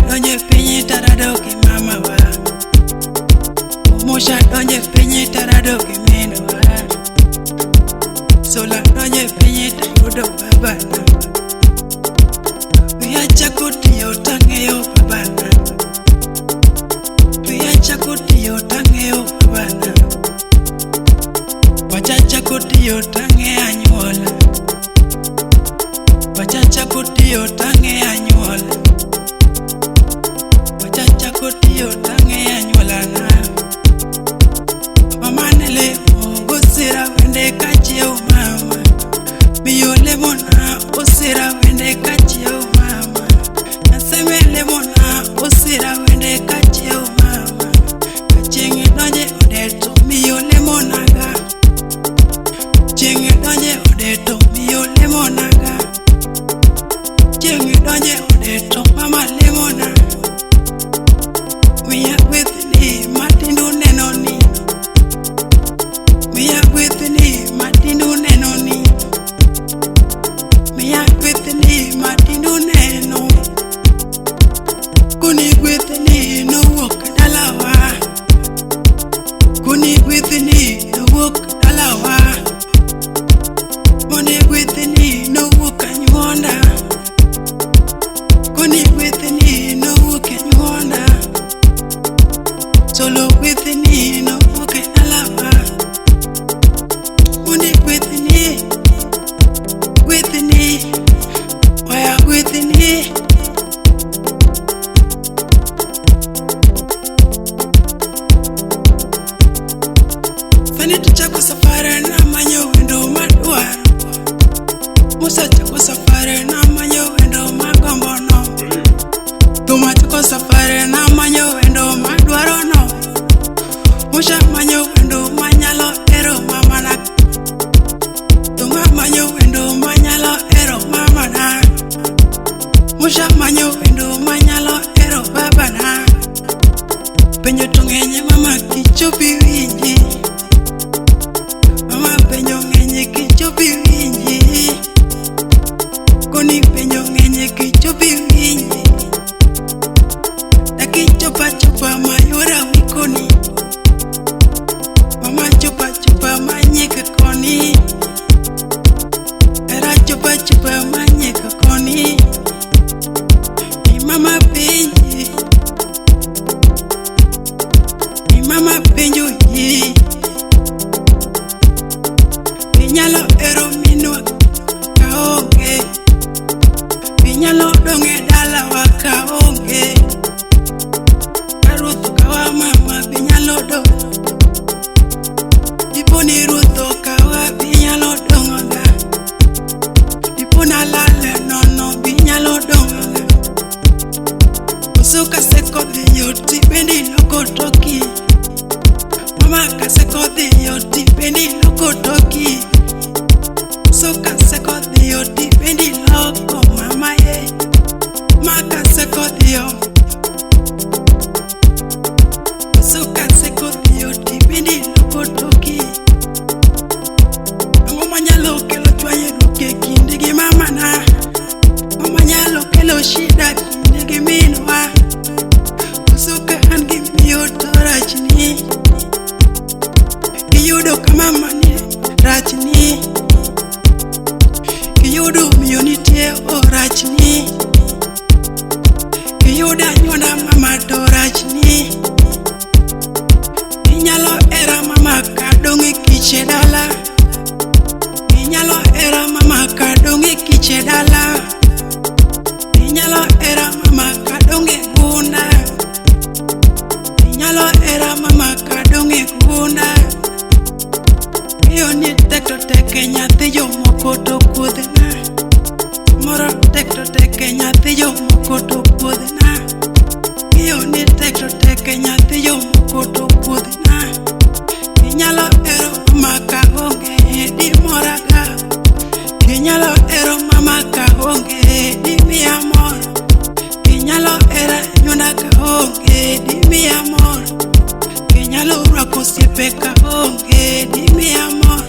donje pinyi tarado gi mamawa. Musha donje pinyi tarado gi minwa. Sola donje pinyi tayudo babana. Wiya chako tiyo tang'eyo babana. Wiya chako tiyo tang'eyo babana. Pacha chako tiyo tang'eyo anyuola. Pacha chako tiyo tang'eyo anyuola. Pacha chako tiyo tang'eyo anyuola na. Mama ne lemo gosira wende kachiew mama. Miyo lemo na osira wende kachiew mama. Naseme lemo na osira wende kachiew mama. Chieng' donje ode to miyo lemo naga. Chieng' donje ode to miyo lemo naga. Chieng' donje ode to mama lemo na. Miya gwethni matindo neno ni. Miya gwethni matindo neno ni. Miya gwethni matindo neno. Koni gwethni nowuok dalawa. Koni gwethni nowuok dalawa. Koni gwethni nowuok anyuonda. Koni gwethni nowuok anyuonda. Solo gwethni nowuok e dalawa. Koni gwethni, gwethni, oya gwethni. Sani to chako safari namanyo wendo madwaro. Musa chako safari namanyo wendo magombo no. Thuma chako safari namanyo wendo madwaro no. Musa manyo wendo manyalo hero mamana. Thuma manyo wendo manyalo hero mamana. Musa manyo wendo manyalo hero babana. Penjo to ng'eny mama kichopi winji. Mama penjo ng'eny kichopi winji. Koni penjo ng'eny kichopi winji. Dakichopa chopa mayora wikoni. Mama chopa chopa manyika koni. Era chopa chopa manyika koni. Ni mama penji. Ni mama penjo yi. Inyalo hero minwa kaonge. Inyalo dong' e dalawa kaonge. Ka ruoth okawa mama binyalo dong'. Dipo ni ruoth okawa binyalo dong' ga. Dipo nalal nono binyalo dong' ga. Koso kaseko dhi yo tibende iloko toki. Mama kaseko dhi yo tibende iloko toki. Koso kaseko dhi yo tibende iloko mama ye. Ma kaseko dhi yo. Koso kaseko dhi yo tibende iloko toki. Ang'o manyalo kelo chwanyruok e kindi gi mamana? Ang'o manyalo kelo shida kinde gi minwa? Koso ka an gi miyo to rachni. Kiyudo ka mamani rachni. Kiyudo miyo nitie o rachni. Kiyudo anyuonda mama to rachni. Inyalo hera mama kadong' e kich e dala. Inyalo hera mama kadong' e kich e dala. Inyalo hera mama kadong' e gunda. Inyalo hera mama kadong' e gunda. Ng'eyo ni tek to tek e nyathi jomoko to kuodhna. Moro tek to tek e nyathi jomoko to kuodhna. Ng'eyo ni tek to tek e nyathi jomoko to kuodhna. Inyalo hero mama kaonge dimora ga. Inyalo hero mama kaonge dimiya mor. Inyalo hera anyuonda kaonge dimiya mor. Inyalo rwako osiepe kaonge dimiya mor.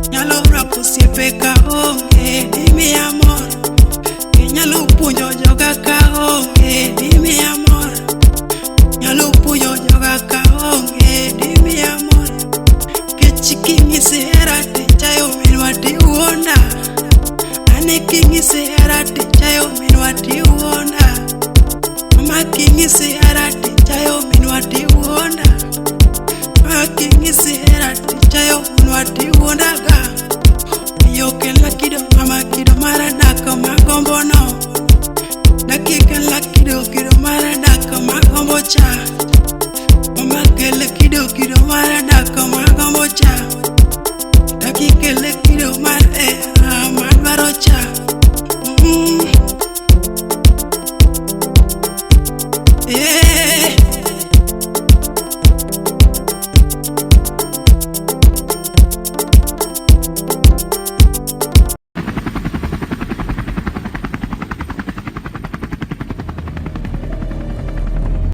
Inyalo rwako osiepe kaonge dimiya mor. Inyalo puonjo joga kaonge dimiya King'isi hera tichayo minwa tiwuonda. King'isi hera tichayo minwa tiwuondaga. Miyo kelna kido mama kido mara dhako magombo no. Daki kelna kido kido mara dhako magombo cha.